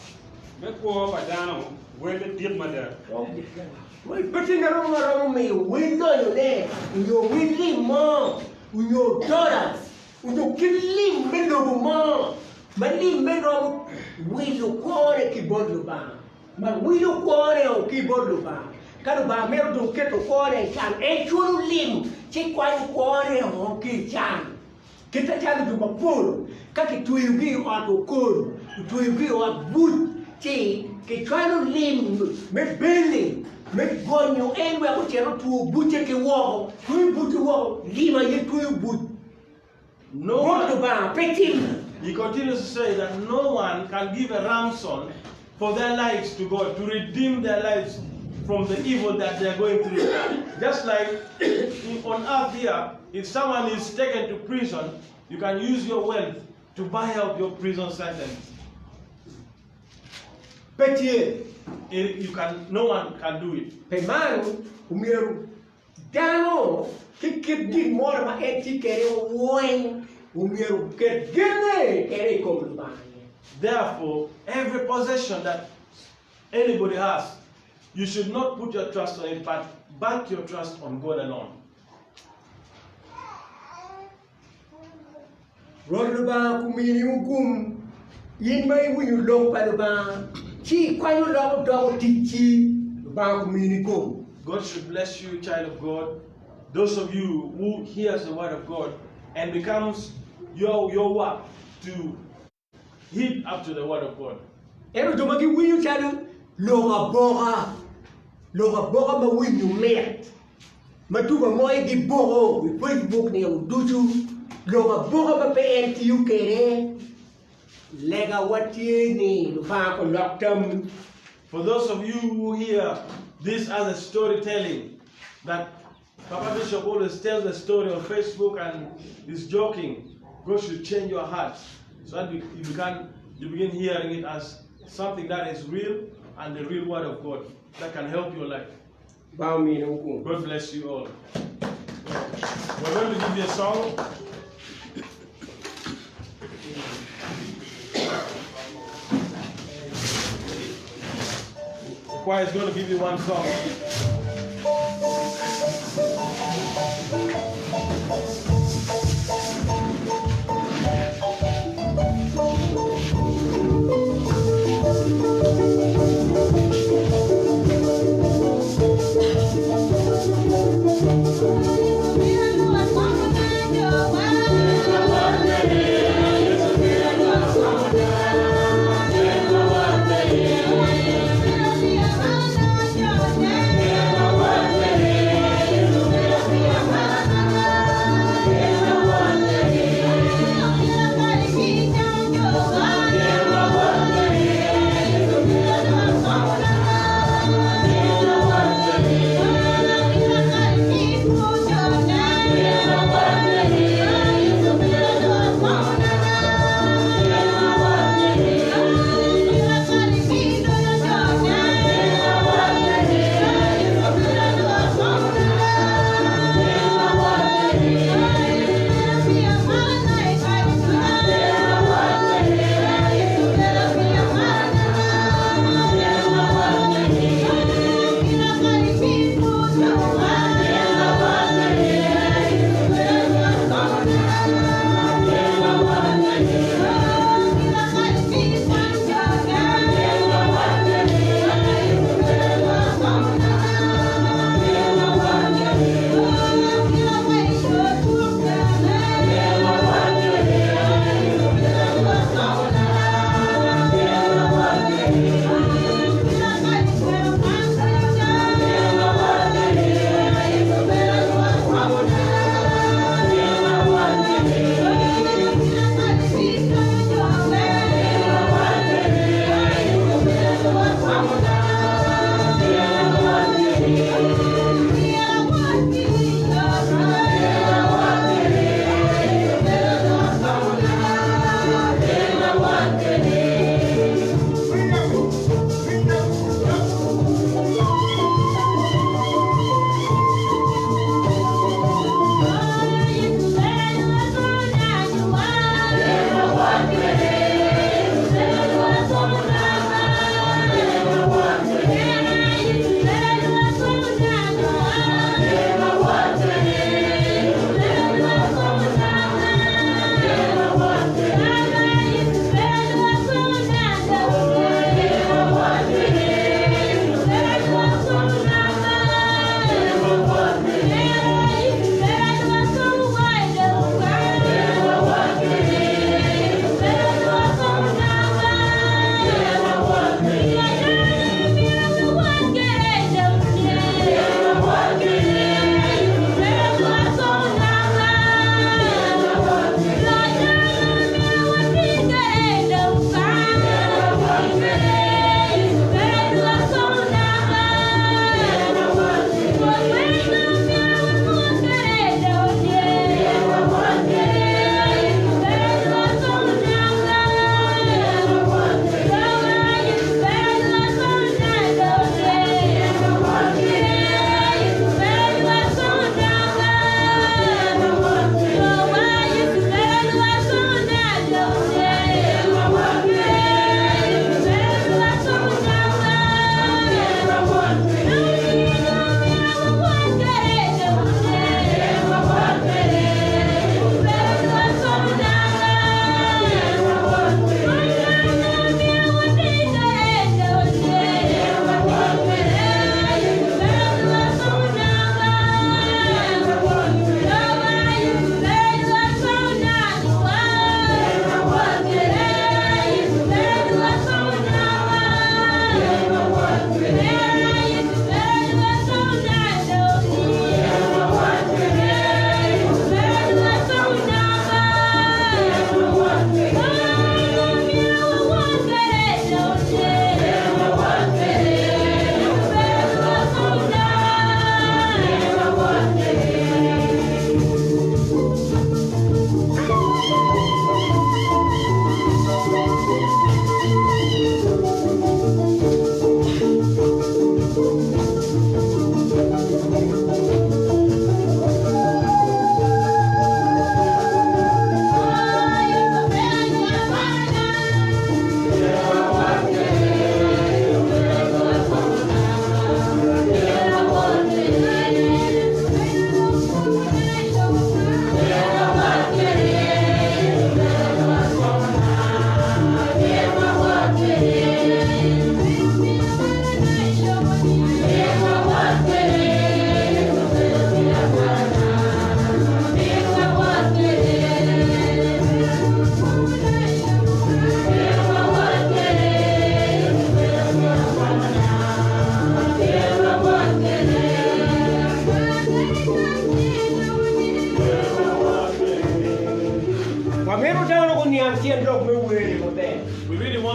me kwo pa dano welle dit mada. Pe tye ngat mo ma romo miyo wel lonyone, onyo wel lim mo, onyo dollars, onyo kit lim me lobo mo, ma limme romo wilo kwone ki bot Lubanga. Ma wilo kwone o ki bot Lubanga. Ka Lubanga mito dong keto kwone i can, en culo lim ci kwanyo kwone o ki i can. Kit macalo jo mapol ka kitweyogi i ot okol, kitweyogi i ot buc, ci kicwalo lim me beli me gonyo en wek ocit otwo bucce ki woko. Tweyo bucce woko, lim aye tweyo buc. No Bot one, Lubanga pe timme. he continues to say that no one can give a ransom for their lives to God, to redeem their lives from the evil that they are going through. Just like in, on earth here, if someone is taken to prison, you can use your wealth to buy out your prison sentence. Pe tye. You can, no one can do it. Pi man, omyero Dano ki kit gin mo ma en tye kwede weng omyero oket genne kene i kom Lubanga iye. Therefore, every possession that anybody has, you should not put your trust on it, but bank your trust on God alone. Rwot Lubanga kuminiwu gum, in ma iwinyo lok pa Lubanga, ci ikwanyo lok odoko ticci. Lubanga omini kom. God should bless you, child of God. Those of you who hears the word of God and becomes your, your work to heed up to the word of God. Ento jo ma giwinyo calo lok aboka, lok aboka ma winyo mit, ma tuko amoya giboko i Facebook nino ducu, lok aboka ma pe en tiyo kwede, legawa tye ni Lubanga olok tamwu. For those of you who hear this as a storytelling that Papa Bishop always tells the story on Facebook and is joking, God should change your heart so that you begin, you begin hearing it as something that is real and the real word of God that can help your life. Lubanga ominiwu kun. God bless you all. We're going to give you a song. The choir is going to give you one song. Yeah.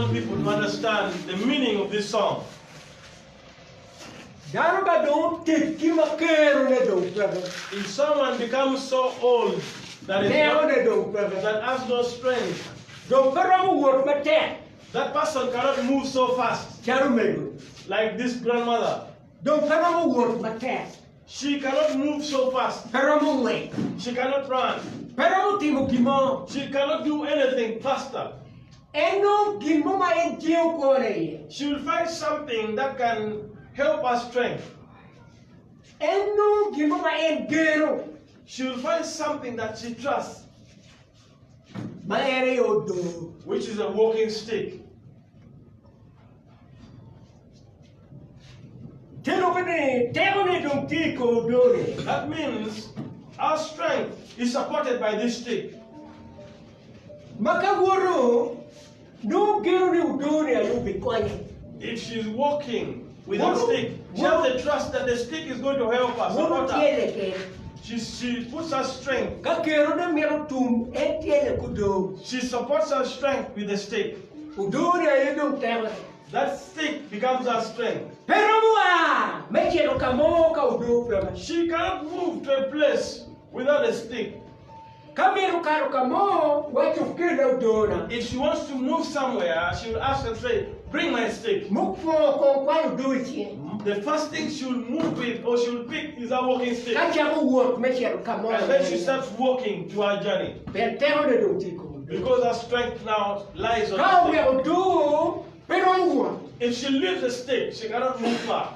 want people to understand the meaning of this song. Dano ka dong oteggi ma kerone dong peke. If someone becomes so old that is Tekone not, dong peke. that has no strength, Dong pe romo wot matek that person cannot move so fast calo mego. like this grandmother. Dong pe romo wot matek. She cannot move so fast. Pe romo ngwec. She cannot run. Pe romo timo gin mo. She cannot do anything faster. En nongo gin mo ma en jengo kwone iye. She will find something that can help her strength. En nongo gin mo ma en geno. She will find something that she trusts, Ma en aye odoo. which is a walking stick. Te loko ni tekone dong tye i kom odoo-ni. That means our strength is supported by this stick. Ma ka woto, nongo geno ni odoo-ni aye obikonye. If she's walking with that stick, she has the trust that the stick is going to help her, Woto support her. tyele kene. She puts her strength. Ka kerone mito tum, en tyele ki odoo. She supports her strength with the stick. Odoo-ni aye dong tekone. That stick becomes her strength. Pe romo a me cito ka mo ka odoo peke. She cannot move to a place without a stick. Ka mito kato ka mo, waco kela odoona. If she wants to move somewhere, she will ask and say, Bring my stick. Mukwongo kong kwanyo odoo i cinge. The first thing she will move with or she will pick is her walking stick. Ka cako wot me cito ka mo. And then she starts walking to her journey. Pien tekone dong tye i kom odoo. Because her strength now lies on Ka the stick. oweko odoo, pe romo wot. If she leaves the stick, she cannot move far.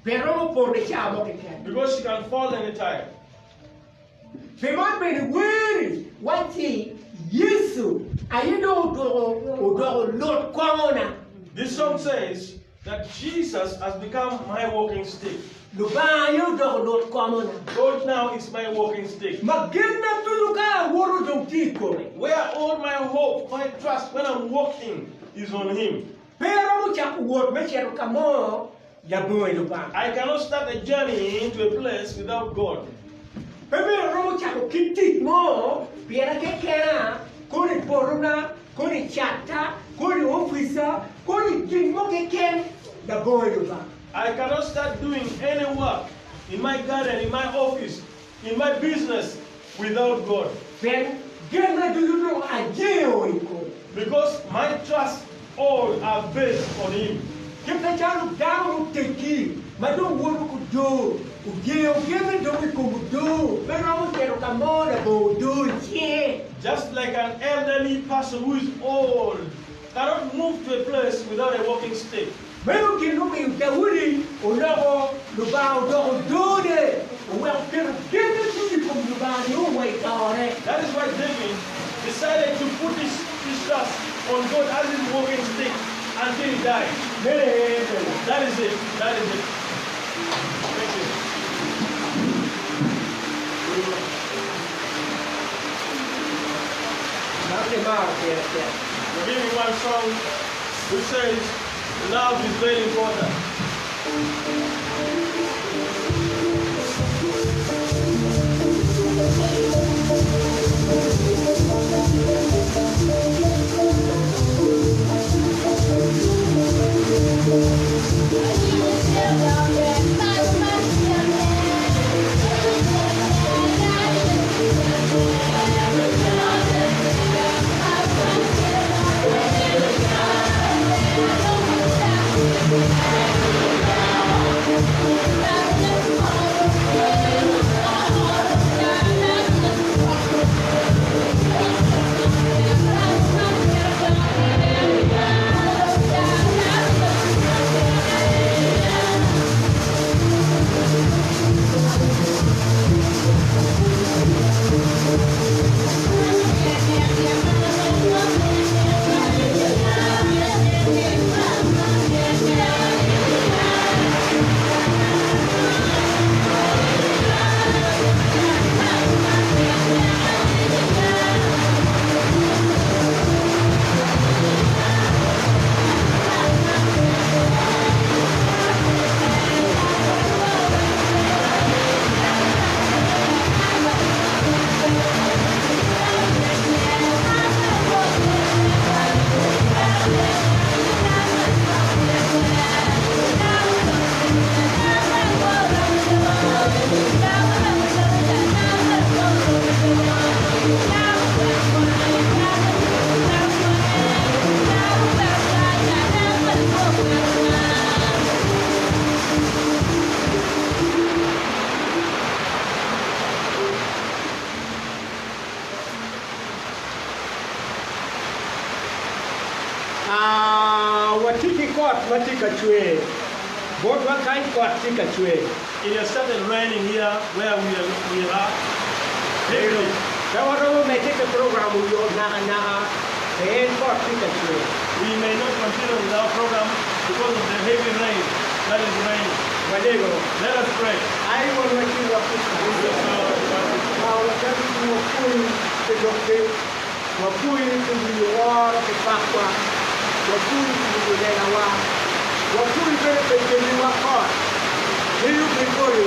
Pien romo poto i cawa mo keken. Because she can fall anytime. Pi man bene weri wacci Yecu aye dong odoko odoko lut kongona. This song says that Jesus has become my walking stick. Lubanga aye odoko lut kongona. God now is my walking stick. Ma genna ducu ka awoto dong tye i kome. Where all my hope, my trust when I'm walking is on Him. Pe aromo cako wot me cito ka mo labongo i Lubanga. I cannot start a journey into a place without God. Pe myero aromo cako kit tic mo pira kekena, kono i potona, kono i catta, kono i opica, kono i gin mo keken labongo i Lubanga. I cannot start doing any work in my garden, in my office, in my business without God. Pien genna ducu dong ajengo i kome. Because my trust all are based on Him. Kit macalo dano muteggi ma dong woto ki odoo ojengo genne dong i kom odoo, pe romo cito ka mo labongo odoo i cinge. Just like an elderly person who is old cannot move to a place without a walking stick. Meno gin mumiyo Daudi oloko Lubanga odoko odoone, oweko keto genne ducu i kom Lubanga nio wa i tone. That is why David decided to put his, his trust on God as his walking stick until he died. Meno aye bene. That is it. That is it. Thank you. Ma kimaro pire tek. We'll give you one song which says, Love is very important. Ah, watye ki kot ma tye ka cwer. Botwa kany kot tye ka cwer. It has started raining here where we are, we are. Heavily. Pe waromo medde ki program oyot nakanaka pien kot tye ka cwer. We may not continue with our program because of the heavy rain that is raining. Walego. Let us pray. Ai Wonwa ki Wa wacato ki wapwoyi pi lokki, wapwoyi pi winyo woro ki pakwa, wapwoyi pi winyo legawa, wapwoyi bene pi keliwa kot. Miyo gin boti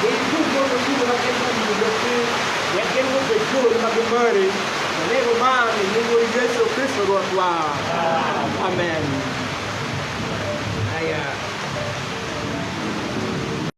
ni igub bot lutino ma gin guwinyo lokki wek gin gubed joni ma gimari. Walego man i nying Wodi Yecu Kricito Rwotwa.